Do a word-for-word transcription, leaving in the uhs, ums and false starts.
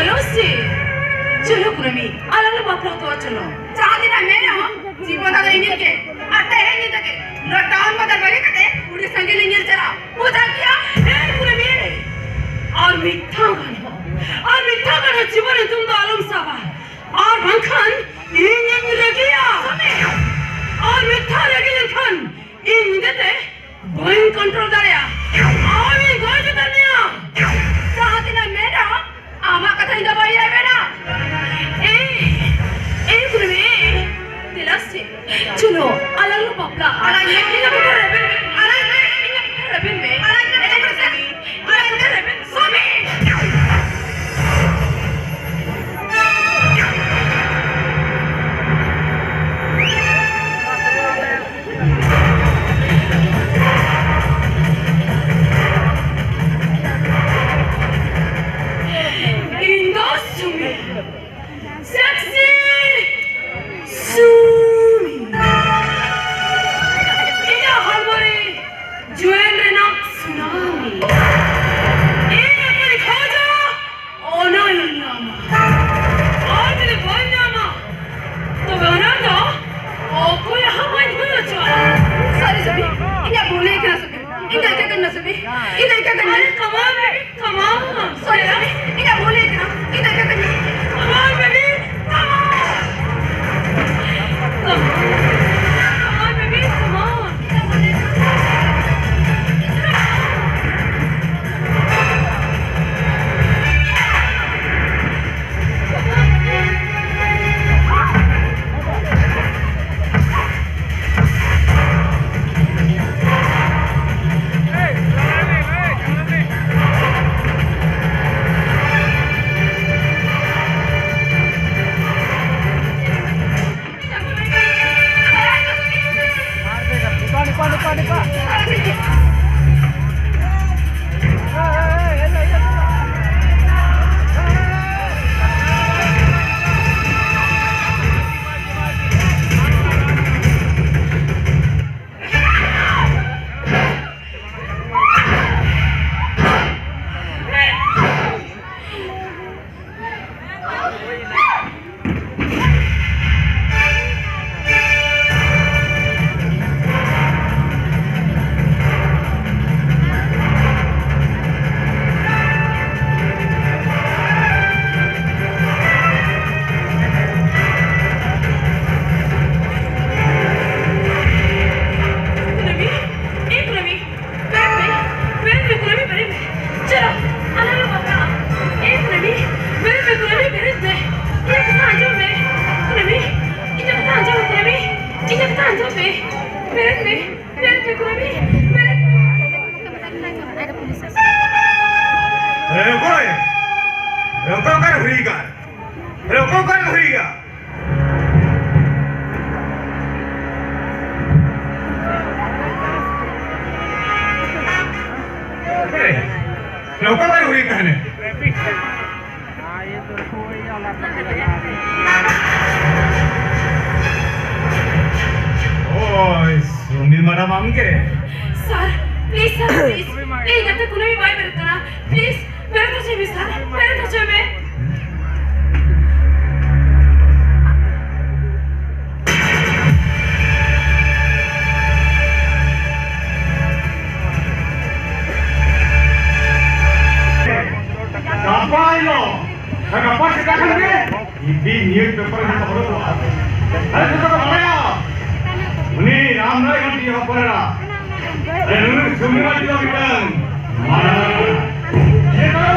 ᱪᱚᱞᱚ ᱥᱮ, ᱪᱚᱞᱚ ᱠᱩᱨᱢᱤ, ᱟᱞᱟᱝ ᱞᱮ ᱵᱟᱯᱞᱟ ᱦᱚᱪᱚᱜᱼᱟ, ᱪᱚᱞᱚ᱾ ᱡᱟᱦᱟᱸ ᱛᱤᱱᱟᱹᱜ ᱢᱮᱱ ᱨᱮᱦᱚᱸ, ᱡᱤᱵᱚᱱ ᱫᱚ ᱤᱧᱤᱧ ᱜᱮ᱾ ᱟᱨ ᱛᱮᱦᱮᱧ ᱧᱤᱫᱟᱹ ᱜᱮ ᱱᱚᱣᱟ ᱴᱟᱣᱩᱱ ᱵᱟᱡᱟᱨ ᱵᱟᱹᱜᱤ ᱠᱟᱛᱮ ᱟᱹᱰᱤ ᱥᱟᱺᱜᱤᱧ ᱞᱮ ᱧᱤᱨ ᱪᱟᱞᱟᱜᱼᱟ᱾ ᱵᱩᱡᱷᱟᱹᱣ ᱠᱮᱜᱼᱟ? ᱮ ᱠᱩᱨᱢᱤ, ᱟᱨ ᱢᱤᱫ ᱫᱷᱟᱣ ᱜᱟᱱ ᱦᱚᱸ, ᱟᱨ ᱢᱤᱫ ᱫᱷᱟᱣ ᱜᱟᱱ ᱦᱚᱸ ᱡᱤᱵᱚᱱ ᱧᱩᱛᱩᱢ ᱫᱚ ᱟᱞᱚᱢ ᱥᱟᱵᱟ, ᱟᱨ ᱵᱟᱝᱠᱷᱟᱱ ᱤᱧᱤᱧ ᱨᱟᱹᱜᱤᱭᱟ᱾ ᱟᱨ ᱢᱤᱫ ᱫᱷᱟᱣ ᱨᱟᱹᱜᱤ ᱞᱮᱱᱠᱷᱟᱱ ᱤᱧ ᱧᱤᱫᱟᱹ ᱛᱮ ᱵᱟᱹᱧ ᱠᱚᱱᱴᱨᱳᱞ ᱫᱟᱲᱮᱭᱟᱜᱼᱟ᱾ ᱟᱢᱤᱧ ᱜᱚᱡ ᱩᱛᱟᱹᱨ ᱢᱮᱭᱟ᱾ ᱡᱟᱦᱟᱸ ᱛᱤᱱᱟᱹᱜ ᱢᱮᱱᱟ, ᱟᱢᱟᱜ ᱠᱟᱛᱷᱟ ᱤᱧ ᱫᱚ ᱵᱟᱹᱧ ᱨᱮᱵᱮᱱᱟ᱾ ᱮ, ᱮ ᱠᱩᱨᱢᱤ, ᱫᱮᱞᱟ ᱥᱮ, ᱪᱚᱞᱚ, ᱟᱞᱟᱝ ᱞᱟᱝ ᱵᱟᱯᱞᱟᱜᱼᱟ᱾ ᱟᱞᱟᱝ ᱞᱟᱝ ᱤᱧᱟᱹᱜ ᱠᱟᱛᱷᱟ ᱨᱮᱵᱮᱱ ᱢᱮ᱾ ᱟᱞᱟᱝ ᱞᱟᱝ, ᱤᱧᱟᱹᱜ ᱠᱟᱛᱷᱟ ᱨᱮᱵᱮᱱ ᱢᱮ᱾ ᱟᱞᱟᱝ ᱞᱟᱝ ᱨᱮᱵᱮᱱ ᱢᱮ᱾ ᱟᱞᱟᱝ ᱞᱟᱝ ᱨᱮᱵᱮᱱ ᱢᱮ᱾ ᱥᱟᱢᱤ! ᱤᱧ ᱫᱚ ᱥᱩᱢᱤ, ᱥᱮᱠᱥᱤ ᱥᱩᱢᱤ᱾ ᱤᱧᱟᱹᱜ ᱦᱚᱲᱢᱚ ᱨᱮ ᱡᱩᱣᱟᱹᱱ ᱨᱮᱱᱟᱜ ᱥᱩᱱᱟᱢᱤ᱾ ᱤᱧ ᱚᱠᱚᱭ ᱠᱷᱚᱡᱟ, ᱚᱱᱟᱧ ᱧᱟᱢᱟ᱾ ᱟᱨ ᱡᱩᱫᱤ ᱵᱟᱹᱧ ᱧᱟᱢᱟ, ᱛᱚᱵᱮ ᱚᱱᱟ ᱫᱚ ᱚᱠᱚᱭᱟᱜ ᱦᱚᱸ ᱵᱟᱹᱧ ᱦᱩᱭ ᱦᱚᱪᱚᱣᱟᱜᱼᱟ᱾ ᱥᱚᱨᱤ, ᱥᱚᱨᱤ, ᱤᱧᱟᱹᱜ ᱵᱷᱩᱞ ᱦᱩᱭ ᱠᱟᱱᱟ, ᱥᱚᱨᱤ᱾ ᱤᱧ ᱫᱚ ᱤᱱᱠᱟᱹ ᱠᱟᱹᱧ ᱢᱮ, ᱥᱚᱨᱤ᱾ ᱤᱧ ᱫᱚ ᱤᱱᱠᱟᱹ ᱠᱟᱹᱧ ᱢᱮ᱾ ᱟᱨᱮ, come on, baby, come on. ᱥᱚᱨᱤ, ᱥᱚᱨᱤ, ᱤᱧᱟᱹᱜ ᱵᱷᱩᱞ ᱦᱩᱭ ᱠᱟᱱᱟ᱾ ᱤᱧ ᱫᱚ ᱤᱱᱠᱟᱹ ᱠᱟᱹᱧ ᱢᱮ᱾ ᱨᱚᱠᱚ ᱠᱟᱱ ᱦᱩᱭᱩᱜᱼᱟ᱾ ᱨᱚᱠᱚ ᱠᱟᱱ ᱦᱩᱭᱩᱜ ᱛᱟᱦᱮᱱᱟ᱾ ᱳᱭ, ᱥᱩᱢᱤ ᱢᱮᱰᱟᱢ, ᱟᱢ ᱜᱮ? ᱥᱟᱨ, ᱯᱞᱤᱡ ᱥᱟᱨ, ᱯᱞᱤᱡ᱾ ᱤᱧ ᱜᱟᱛᱮ ᱠᱩᱱᱟᱹᱢᱤ ᱵᱟᱭ ᱵᱮᱨᱮᱫ ᱠᱟᱱᱟ᱾ ᱯᱞᱤᱡ, ᱵᱮᱨᱮᱫ ᱦᱚᱪᱚᱭ ᱢᱮ ᱥᱟᱨ, ᱵᱮᱨᱮᱫ ᱦᱚᱪᱚᱭ ᱢᱮ᱾ ᱜᱟᱯᱟ ᱦᱤᱞᱳᱜ, ᱜᱟᱯᱟ ᱥᱮᱛᱟᱜ ᱠᱷᱟᱱ ᱜᱮ ᱤᱫᱤ ᱱᱤᱭᱩᱡᱽ ᱯᱮᱯᱟᱨ ᱨᱮ ᱚᱰᱚᱠᱚᱜᱼᱟ᱾ ᱟᱨ ᱡᱚᱛᱚ ᱠᱚ ᱵᱟᱲᱟᱭᱟ, ᱩᱱᱤ ᱨᱟᱢ ᱨᱟᱭ ᱜᱷᱟᱴᱤ ᱦᱚᱯᱚᱱ ᱮᱨᱟ᱾ ᱟᱨ ᱱᱩᱭ ᱥᱩᱢᱤ ᱢᱟᱹᱡᱷᱤ ᱫᱚ ᱢᱤᱫᱴᱟᱝ ᱢᱟᱨᱟᱝ ᱪᱮᱛᱟᱱ